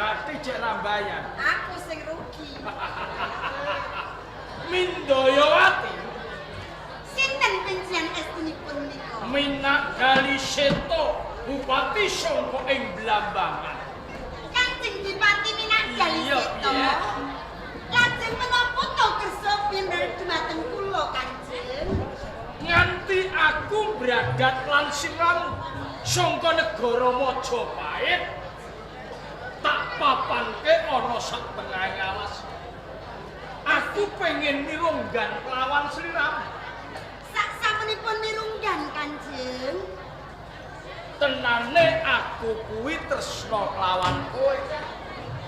Gati jek rambayan. Aku sing rugi. Mindayawati. Sinten panjenengan estunipun menika? Minak Galiseta, Bupati sangka ing Blambangan. Kanjeng Dipati Minak Galiseta. Iya, iya. Lajeng menapa to kersa pimbel dumateng kula, Kanjeng? Nganti aku bragat lan siramu sangka negara Majapahit tak papanke ana sak tengahing alas. Aku pengen mirunggan lawan sliramu. Sak samunipun mirunggan, Kanjeng. Tenane aku kuwi tresna kelawan kowe.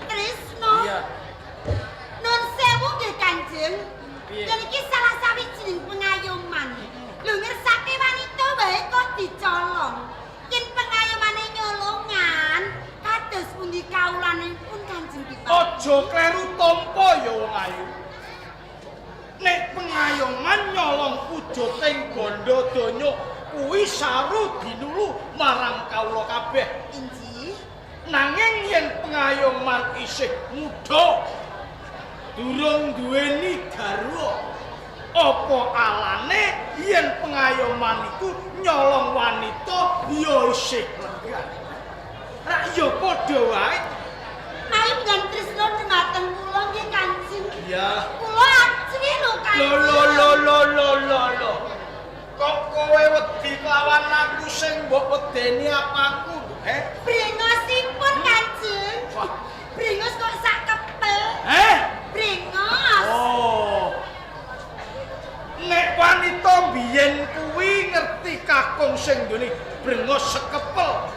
Tresna. Iya. Nun sewu nggih, Kanjeng. Piye? Yen iki salah sawijining pengayoman. Lho ngersake wanita wae kok dicolong. Yen pengayomane nyolongan, kados pundi kawulanipun Kanjeng Dipati? Aja kleru tampa ya wong ayu. Nek pengayoman nyolong wujuding gandha donya kuwi saru dinulu marang kawula kabeh. Injih. Nanging yen pengayoman isih muda durung duweni garwa, apa alane yen pengayoman iku nyolong wanita ya isih lenggan. Rak ya padha wae. Mawi dengan tresna dumateng kula nggih, Kanjeng. Iya. Kula ajri lho, Kanjeng. Lo lo lo lo lo lo lo. Kok kowe wedi kelawan aku sing mbok wedeni apaku, eh? Brengosipun, Kanjeng. Wah. Brengos kok sak kepel. Eh? Brengos. Oh. Nek wanita biyen kuwi ngerti kakung sing nggone brengos sekepel.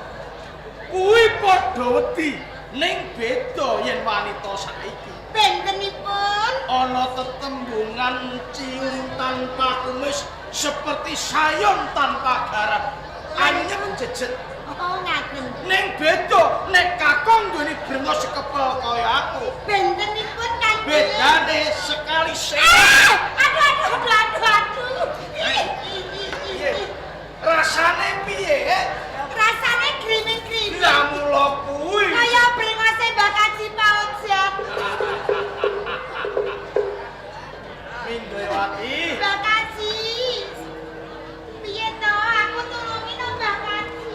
Kuwi padha wedi, ning beda yen wanita saiki. Bentenipun Ana tetembungan cium tanpa kumis seperti sayon tanpa garam. Anyep jejet. Oh, ngaten. Ning beda nek kakung nduweni brengos sekepel kaya aku. Bentenipun, Kanjeng. Bedane sekali sing. Ah! Aduh aduh aduh aduh aduh. Ih, ih, ih, ih, ih. Rasane piye? Rasane griming-griming. Lah mula kuwi. Kaya brengose Mbah Kaji Paojat. Mindayawati. Mbah Kaji. Piye to? Aku tulungi to, Mbah Kaji.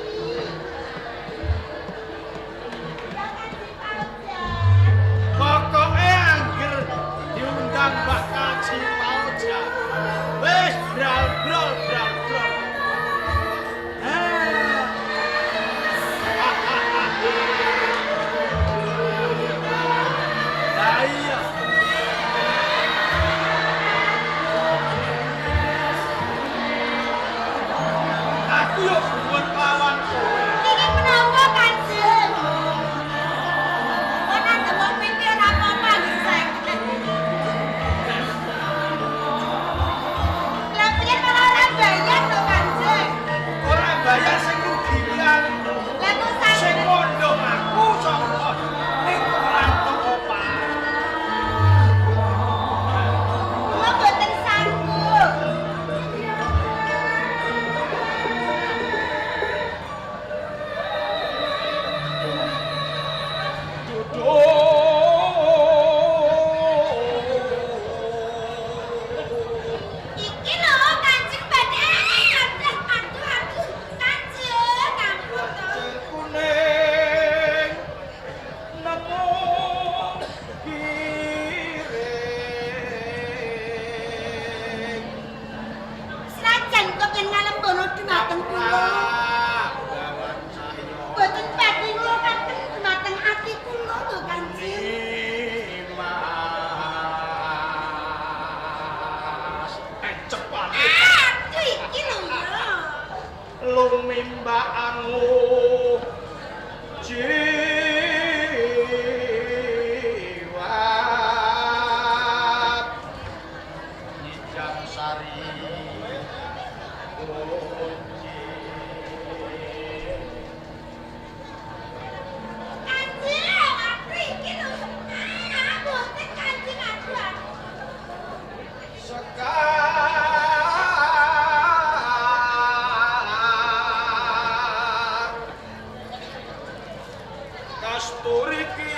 Kasturi ki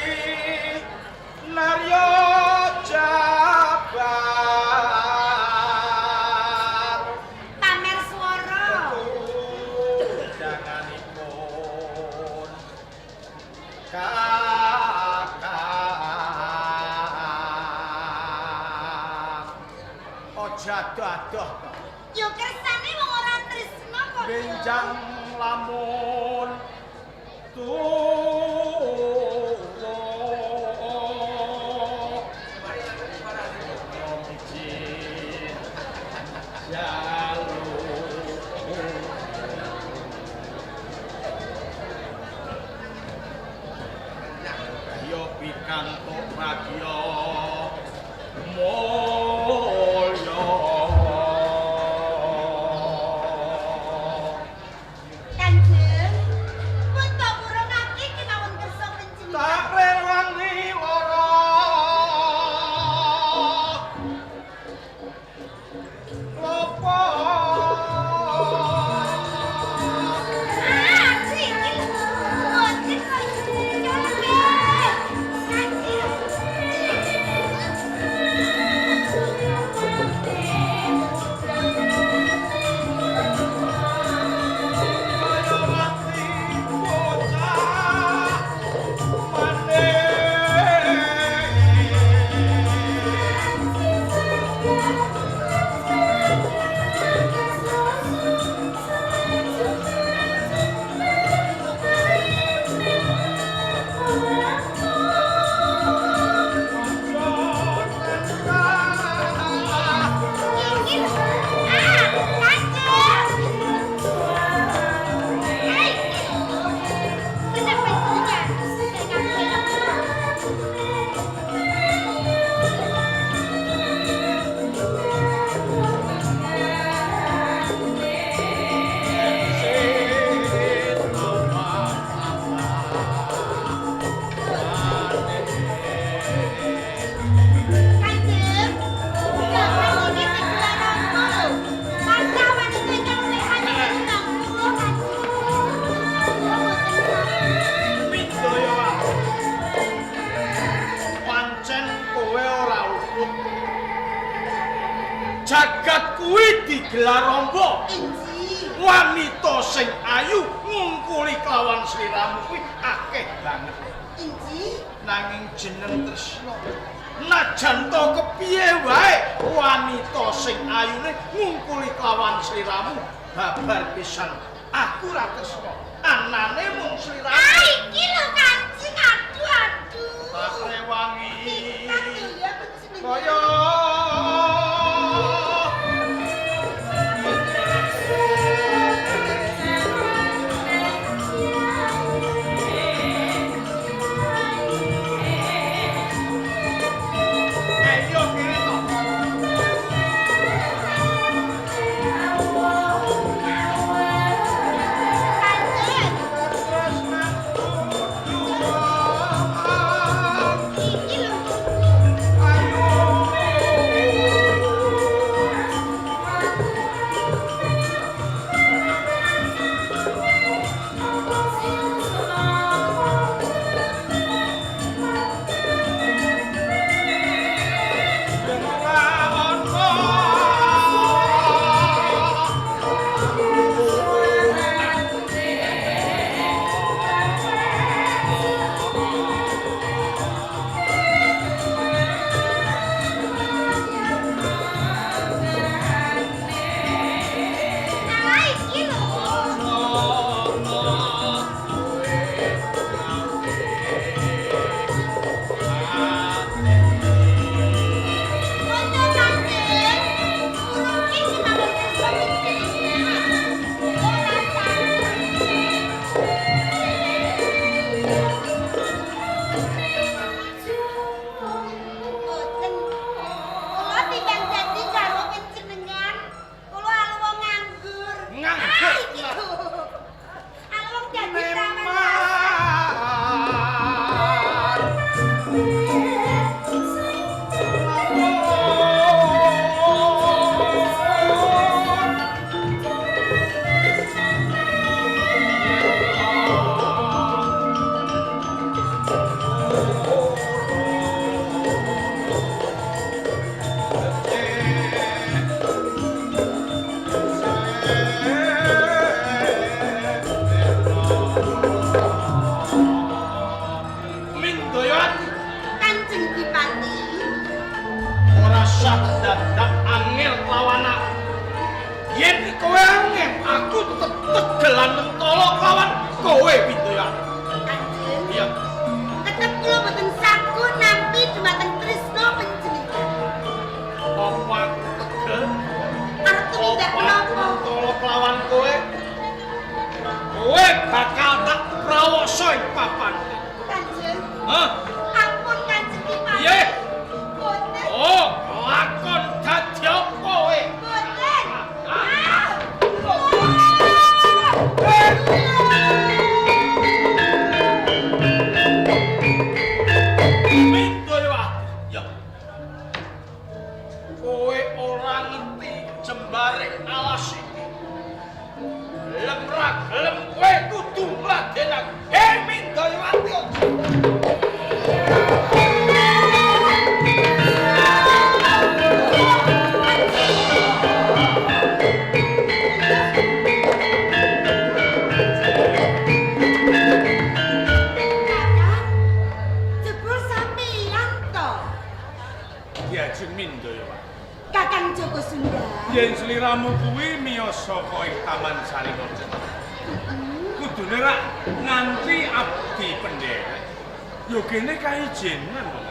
narya jabar Pamer swara. Janganipun kakang aja adoh-adoh to. Yo kersane wong ora tresna kok. Benjang lamun tuwa yo pikantuk bagya mulya. Kanjeng, pun tak purunake kemawon kersa panjenengan. Tak rewangi lara lopo. Ah, iki lho. Boten kok nyolong. Kanjeng. Kaya mati bocah manis. Iki lho. Ah, Kanjeng. Hei. Kenapa itunya? Kanjeng, jaman iki digelar apa lho? Kathah wanita ingkang luwih ayu tinimbang kula, Kanjeng. Kula boten saged. Mindaya wae. Pancen kowe ora luput. Jagat kuwi digelar amba. Inji. Wanita sing ayu ngungkuli kelawan sliramu kuwi akeh banget. Inji. Nanging jeneng tresna najan to kepiye wae wanita sing ayune ngungkuli kelawan sliramu babar pisan aku ora tresna anane mung sliramu. Ah, iki lho Kanjeng, aduh aduh. Tak rewangi Pintar lho ya panjenengan. kaya ayo kene to. Kanjeng. Tresnaku Kakang, jebul sampeyan to. Diajeng Mindaya. Kakang Joko Sunda. Yen sliramu kuwi miyos saka ing Taman Sari Raja. Kudune rak nganti abdi penderek. Yo kene kaijenan wong.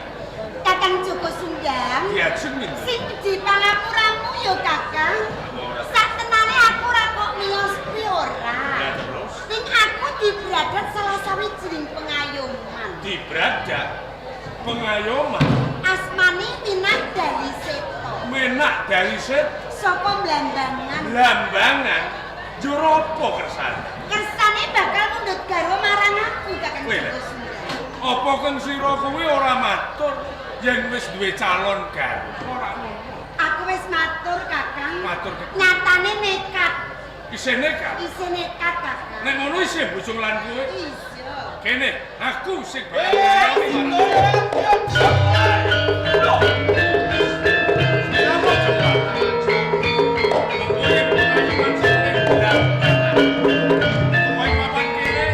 Kakang Joko Sundang. Diajeng Mindaya. Sing dipangapuramu ya Kakang. Sak tenane aku ora kok miyos kuwi ora. Lah terus Ning aku dibradat salah sawijining pengayoman. Dibradat pengayoman Asmane Minak Dali Seto. Menak dari set Saka Blambangan. Blambangan njur apa kersane? Kersane bakal mundhut garwa marang aku Kakang Weh, Joko Sundang. Apa keng sira kuwi ora matur yen wis duwe calon garwa? Ora ngono. Aku wis matur Kakang. Matur ke Nyatane nekat. Isih nekat. Isih nekat Kakang. Nek ngono isih bojong lan kowe. Iya. Kene, aku sing bakal Eh, nulungi. Napa coba? Mengko pengayoman sing Blambangan. Kowe papan kene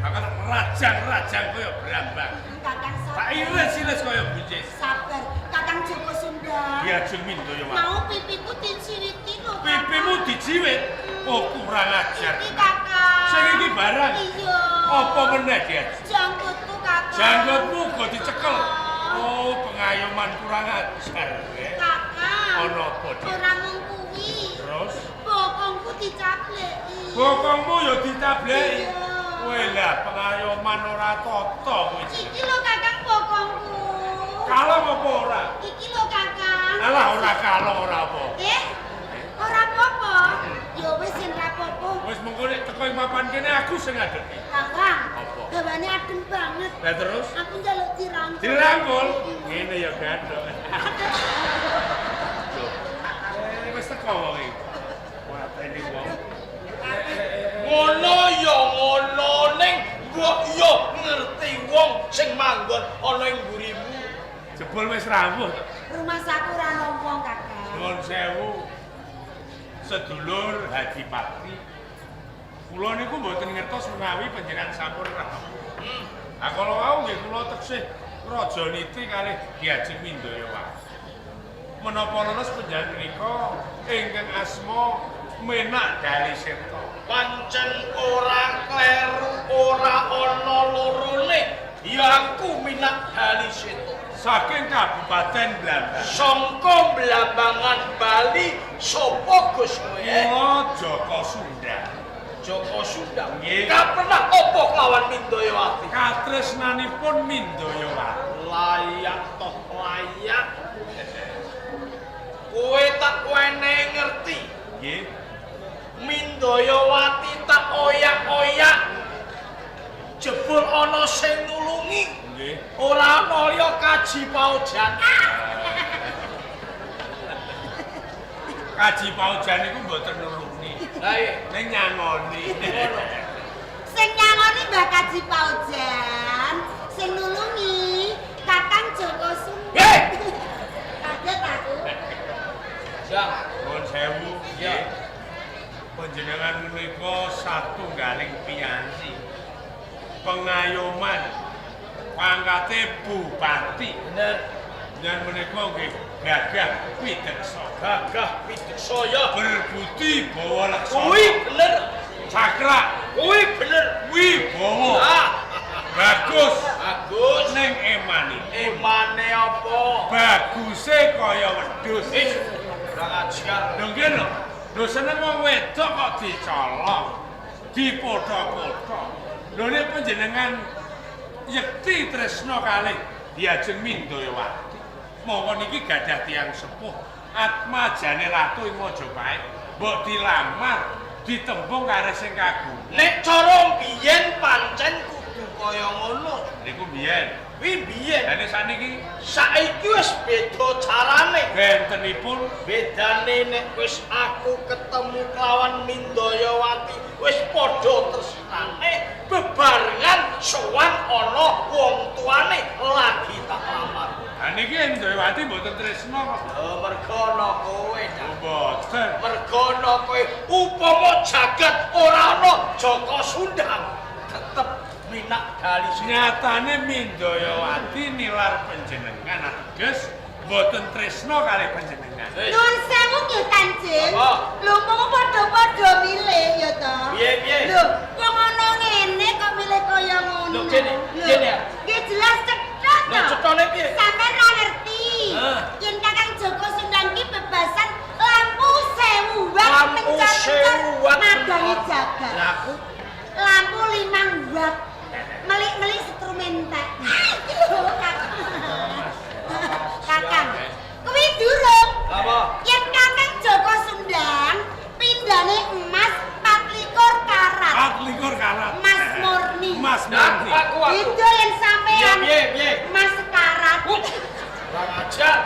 bakal rajang-rajang kaya brambang. Kakang Tak sabar. iris-iris kaya buncis. Sabar. Kakang Joko Sundang. Diajeng Mindaya wae. Mau pipiku diciwiti lho. Kakang. Pipimu dijiwit. Oh, kurang ajar. Iki Kakang. Sing iki barang. Iya. Apa meneh diajeng? Janggutku Kakang. Janggutmu kok dicekel. Oh, pengayoman kurang ajar. Kakang. Ana apa, Dik? Ora mung kuwi. Terus Bokongku dicapleki. bokongmu ya ditableki. Iya. Kowe lah pengayoman ora tata kowe. Iki lho Kakang bokongku. Kalong apa ora? Iki lho Kakang. Alah ora kalong ora apa. Eh? Ora apa-apa. Ya wis yen ora apa-apa. Wis mengko nek teko ing papan kene aku sing ngadepi. Kakang. Apa? Gawane adem banget. Lah terus Aku njaluk dirangkul. dirangkul. Ngene ya gandhok. Eh wis teko wong iki. Mateni wong. Ngono ya ngono ning mbok yo ngerti wong sing manggon ana ing mburimu. Jebul wis rawuh. Rumah saku ora ana wong, Kakang. Nuwun sewu. Sedulur Haji Pati. Kula niku mboten ngertos menawi panjenengan sampun rawuh. Ha kala wau nggih kula teksih Raja Niti kalih Ki Ajeng Mindayawati. Menapa leres panjenengan menika ingkang asma Menak Dali Seta. Pancen ora kleru, ora ana lorone. Ya aku Minak Dali Seta. Saking Kabupaten Blambangan. Sangka Blambangan Bali sapa Gus kowe? Kula Joko Sunda. Joko Sunda. Nggih. Kapenah apa kelawan Mindayawati? Katresnanipun Mindayawati. Layak toh layak. Kowe tak wenehi ngerti. Nggih. Mindayawati tak oyak-oyak. Jebul ana sing nulungi. Nggih. Ora ana liya Kaji Paojan. Kaji Paojan niku mboten nulungi. Lah iya. Ning nyangoni. Sing nyangoni Mbah Kaji Paojan, sing nulungi Kakang Joko Sunda. Hei! Kaget aku. Jang. Nuwun sewu. Iya. Panjenengan menika satunggaling piyanti. Pengayoman pangkate bupati. Bener. Dan menika nggih gagah pideksa. Gagah pideksaya. Berbudi bawa laksana. Kuwi bener. Cakrak Kuwi bener. wibawa. Ah, Bagus bagus. ning emani. Emane apa? Baguse kaya wedhus. Ih, kurang ajar. Lho nggih lho. Lho seneng wong wedok kok dicolong. Dipotho-potho. Lho nek panjenengan yekti tresna kalih Diajeng Mindayawati. Mongko niki gadah tiyang sepuh Atmajane Ratu ing Majapahit. Mbok dilamar, ditembung karo sing kagungan. Nek cara biyen pancen kudu kaya ngono. Niku biyen. Kuwi biyen. Lah nek sakniki Saiki wis beda carane. bentenipun Bedane nek wis aku ketemu kelawan Mindayawati wis padha tresnane bebarengan sowan mboten tresna kok. Oh, mergo ana kowe, Cak. Mboten. Mergo ana kowe upama jagat ora ana Jaka Sundang tetep Minak Dali Seta. Nyatane Mindayawati nilar panjenengan ateges mboten tresna kalih panjenengan. Wis. Nuwun sewu nggih Kanjeng. Apa? Lho mung padha-padha milih ya ta. Piye, piye? Lho, wong ana ngene kok milih kaya ngono. Lho, kene, Lho, kene ya? Nggih jelas cetha Lho to. cethane piye? Sampeyan ora ngerti. Hah. Yen Kakang Jaka Sundang ki bebasan lampu 1000 watt Lampu mencar-mencar 1000 watt madangi jagat. Lah aku Lampu 5 watt melik-melik setrum entek. Iki lho Kakang. Kakang. Kuwi durung. Apa? Yen Kakang Jaka Sundang pindhane emas 24 karat. 24 karat. Emas murni. Emas Nah, murni. aku aku. Itu yen sampean Piye, piye, piye? emas sekarat. Kurang ajar.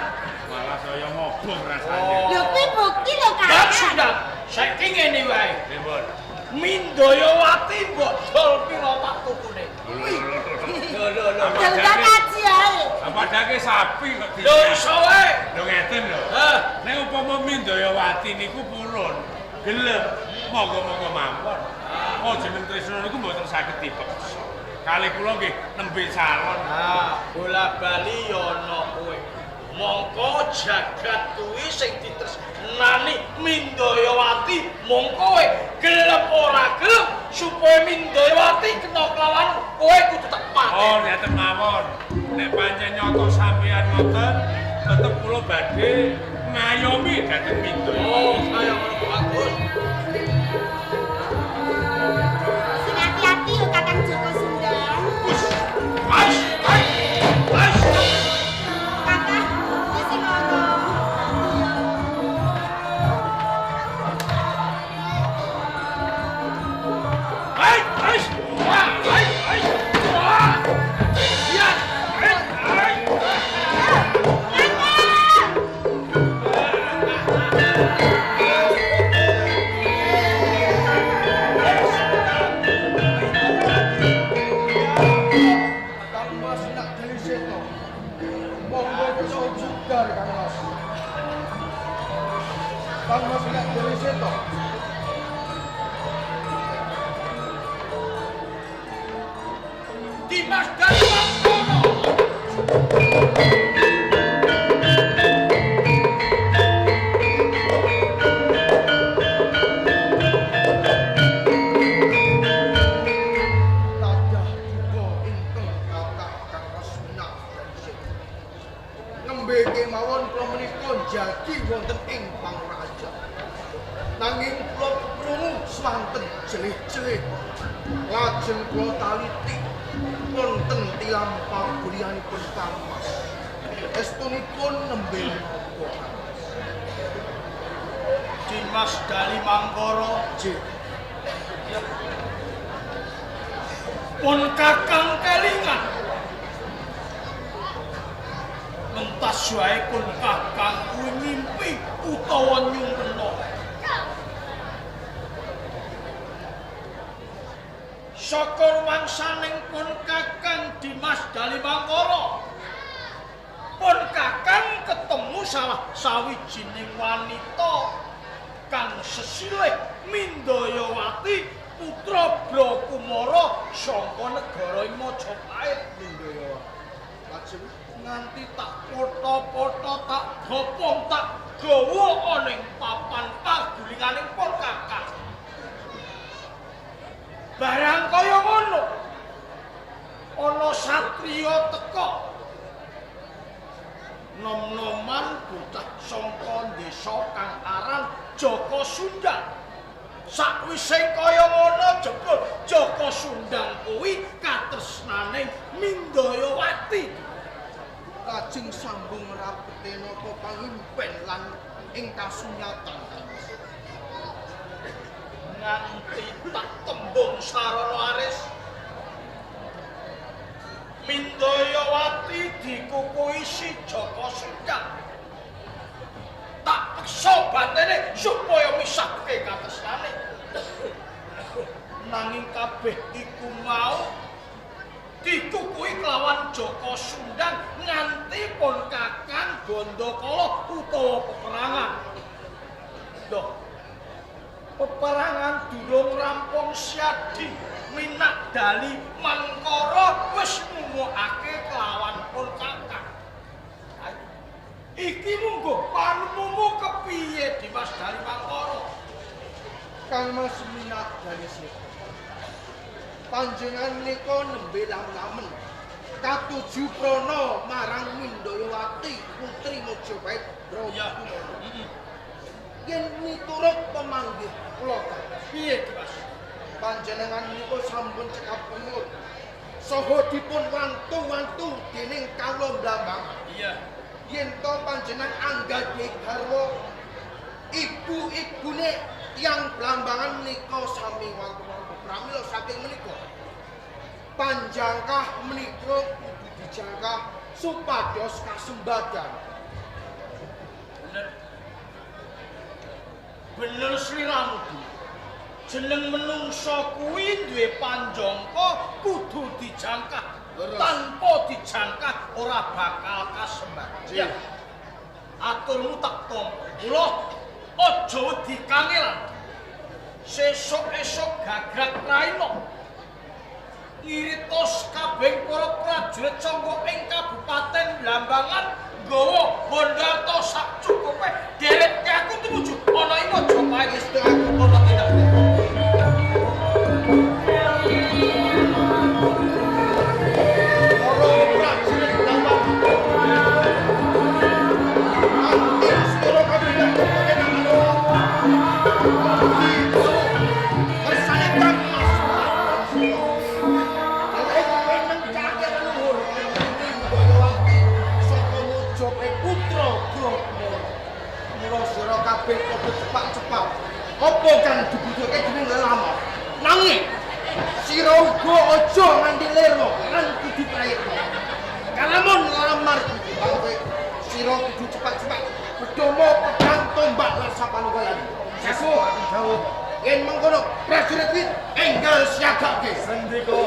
Malah saya ngobong rasanya. Oh. Lho kuwi bukti lho Dan Kakang. sudah, saiki ngene wae. Pripun? Mindayawati mbok dol pira tak tukune. Lho lho lho. Dol kaji ae. Padake sapi kok di. Lho iso wae. Lho ngeten lho. Hah. Nek upama Mindayawati niku purun, gelem, monggo-monggo mawon. Oh jeneng tresna niku mboten saged dipeksa. Kalih kula nggih nembe calon. Ah, bola bali ya ana kowe. Mongko jagat kuwi sing ditresnani Mindayawati, mongko kowe gelem ora gelem supaya Mindayawati kena kelawan kowe kudu tak pateni. Oh, ngeten mawon. Nek pancen nyata sampeyan ngoten, tetep kula badhe ngayomi dhateng Mindayawati. Oh, kaya ngono bagus. Sing hati-hati yo Kakang Jaka Sundang. Wus. Wes, wes, wes. Kakang, iki sing ora. Wes, wes. Wah, wes, wes. Wah. Ya, wes, wes. Kakang! Kang Mas nak Deli Seta. Monggo kersa jugar Kang Mas. Kang Mas nak Deli Seta. Dimas dari Mangkono. Tadah duka ingkang kathah Kang Mas nak Deli Seta. Nembe kemawon kula menika njagi wonten ing Panguraja. Nanging kula krungu swanten jelih-jelih. Lajeng kula taliti wonten tilam pagulianipun Kang Mas. Estunipun nembe menapa Kang Mas? Dimas dari Mangkoro. Nggih. Pun Kakang kelingan. Mentas wae pun Kakang kuwi ngimpi utawa nyumpena. Saka rumangsaning pun Kakang Dimas Dalimangkara. Pun Kakang ketemu salah sawijining wanita kang sesilih Mindayawati putra Brakumara saka negara Majapahit. Mindayawati. Lajeng Nganti tak potho-potho tak gopong tak gawa ana ing papan pagulinganing pun Kakang. Barang kaya ngono ana satriya teka nom-noman bocah saka desa kang aran Jaka Sundang. Sakwise kaya ngono jebul Jaka Sundang kuwi katresnane Mindayawati. Lajeng sambung rapete napa pangimpen lan ing kasunyatan Kang Mas. Nganti tak tembung sarana aris Mindayawati dikukuhi si Jaka Sundang. Tak peksa batene supaya misahke katresnane. Nanging kabeh iku mau dikukuhi ditukuhi kelawan Joko Sundang nganti pun Kakang Gondokala utawa peperangan. Loh, peperangan durung rampung Syadi Minak Dali Mangkara wis mumukake kelawan pun Kakang. Iki mungguh panemumu kepiye Dimas Dali Mangkara? Kang Mas Minak Dali Seta. Panjenengan menika nembe lamen katuju prana marang Mindayawati putri Majapahit Brajakumara. Yen miturut pemanggih kula piye Dimas? Panjenengan menika sampun cekap umur. Saha dipun wantu-wantu dening kawula Blambang. Iya. Yen to panjenengan anggadhahi garwa ibu-ibune tiyang Blambangan menika sami wantu-wantu. Pramila saking menika panjangkah menika kudu dijangkah supados kasembadan. Bener. Bener sliramu. Jeneng menungsa kuwi duwe panjangka kudu dijangkah. Tanpa dijangkah ora bakal kasembadan. Ya. Aturmu tak tampa. Mula aja wedi kangelan. Sesuk esuk gagrak raina. Ngiritos kabeh para prajurit sangka ing Kabupaten Blambangan nggawa bondarta sak cukupe derek aku tumuju ana ing Majapahit. Wis aku ana tindak. Cepak-cepak apa kang dibutuhke dening lelamar nanging sira uga aja nganti lero lan kudu prayitna kalamun lamar kudu bangke sira kudu cepak-cepak bedomo pedang tombak lan sapanunggalan sesuh dawuh yen mengkono prajurit kuwi enggal siagake sendika.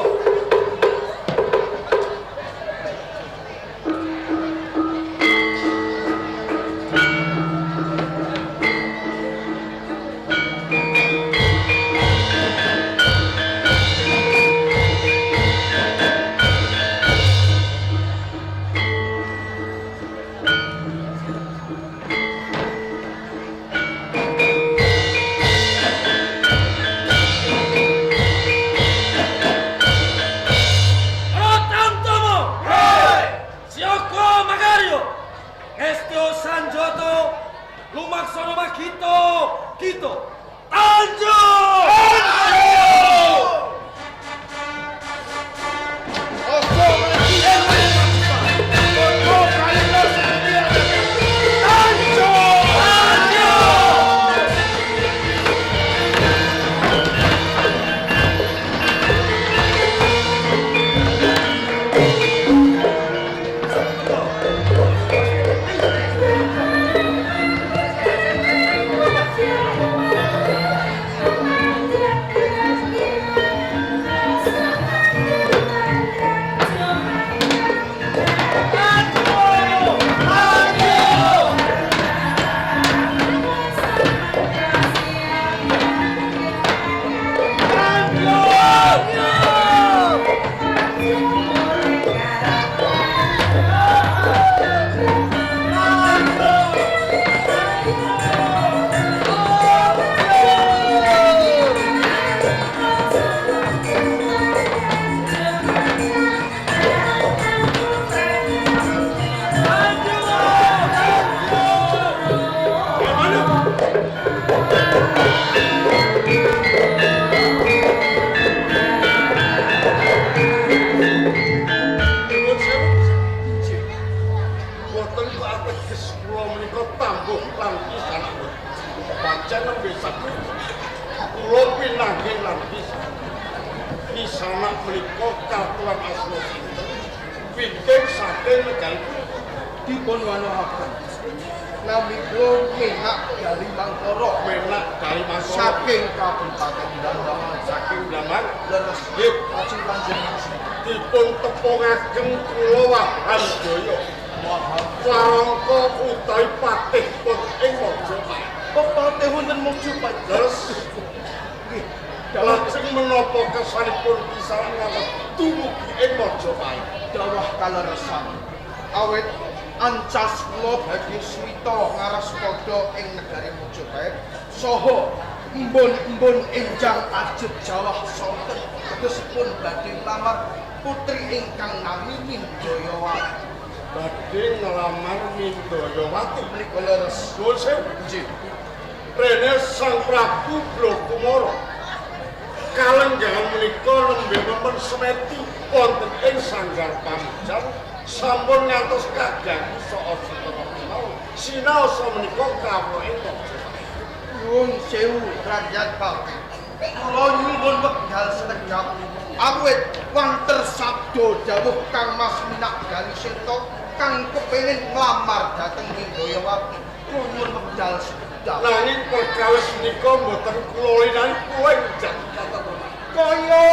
Nami kula Menak Dali Mangkara. Menak Dali Mangkara saking Kabupaten Blambangan. Saking Blambangan. Leres. Nggih, lajeng panjenengan. Dipun tepungaken kula Wahanjaya. Warangka utawi patih wonten ing Majapahit. Patih wonten Majapahit. Terus Nggih, dawuh lajeng menapa kesanipun kisaran ngantos dumugi ing Majapahit? Dawah kaleresan. Awit ancas kula badhe suwita ngaras padha ing negari Majapahit saha embun-embun enjang ajet jawah sonten tegesipun badhe nglamar putri ingkang nami Mindayawati. Badhe nglamar Mindayawati. Menika leres. Nuwun sewu. Nggih. Rene Sang Prabu Blokumara kalenggahan menika nembe memen semeti wonten ing sanggar pamujan sampun ngantos kaganggu saha setata kemawon sinaosa menika kawula ing Majapahit. Nyuwun sewu Rakyat Patih. Kula nyuwun wekdal sekedhap. Awit wanter sabda dawuh Kang Mas Minak Galiseta kang kepengin nglamar dhateng Mindayawati. Kula nyuwun wekdal sekedhap. Nanging perkawis menika mboten kula linani, kula ing jati katenteman. Kaya